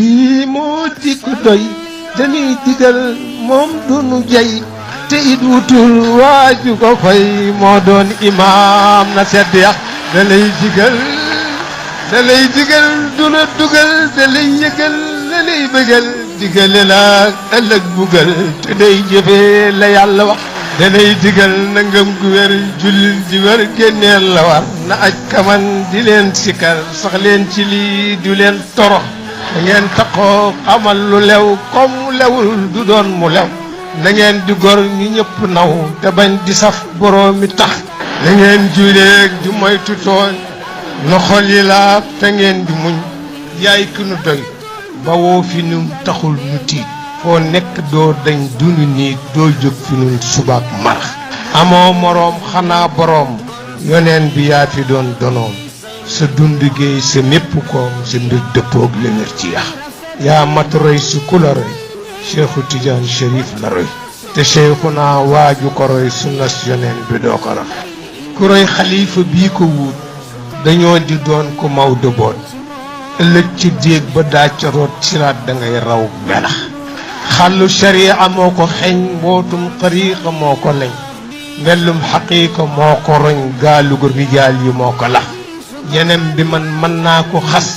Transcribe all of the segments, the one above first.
yii moo di ku doy dañuy digal moom dunu jay te it wutul waaju ko fay moo doon imaam na sedd ya da lay digal du la dugal da lay yëgal da lay bëggal digale la ëllëg bugal te day jëfee la yàlla wax da lay digal na ngëm gu wér jullil di wér génneel la war na aj kaman di leen sikkar sax leen ci lii du leen toro da ngeen taxoo amal lu lew comme mu lewul du doon mu lew na ngeen di gor ñu ñëpp naw te bañ di saf borom mi tax na ngeen juleeg di moytu tooñ no xol yi laaf te ngeen di muñ yaay ki nu doy ba woo fi nun taxul nu tiit foo nekk doo dañ dunu niit doo jóg fi nun subaak marax amoo moroom xanaa boroom yoneen bi yaa fi doon donoom sa dund géey sa mépp koom sa mbir dëppoog lëngër ci yax yaa mat roy si ku la roy Cheikhu Tidiane Chérif la roy te Cheikhuna waaju ko roy sunnas yoneen bi doo ko rax ku roy xalifa bii ko wuut dañoo di doon ko Maodo boot ëllëg ci déeg ba daaca root siraat dangay raw melax xàllu sharia moo ko xeeñ mbootum xariiqa moo ko leñ mbellum xaqiiqa moo ko roñ gaalugu rijaal yi moo ko lax yenem bi man mën naa ko xas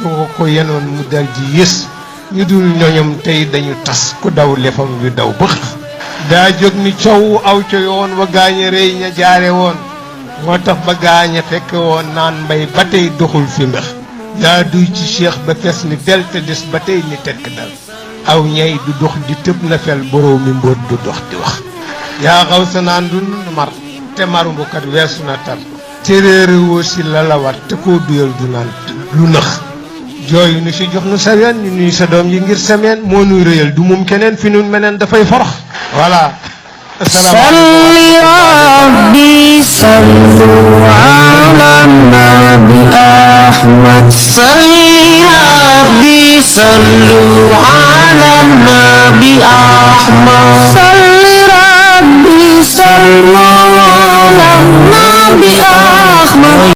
ñu ko yenoon mu dal ji yës ñu dul ñoñom tey dañu tas ku daw lefam wi daw bëx daa jóg ni coow aw ca yoon wa gaaña rëy ña jaare woon moo tax ba gaaña fekke woon naan mbay ba tey doxul fi mbex yaa duy ci cheikh ba fes ni del te des ba tey ni tekk dal aw ñay du dox di tëb na fel boroomi mbóot du dox di wax yaa xaw sa naan du mar te marumbukat weesu na tar te réere woo si la la war te koo duyal du naan lu nëx jooyu nu si jox nu sameen ñu nuy sa doom yi ngir sameen moo nuy rëyal du mum keneen fi nun meneen dafay forox voilà salli rabbi sallu ala nabi ahmad salli rabbi sallu ala nabi ahmad salli rabbi sallu ala nabi ahmad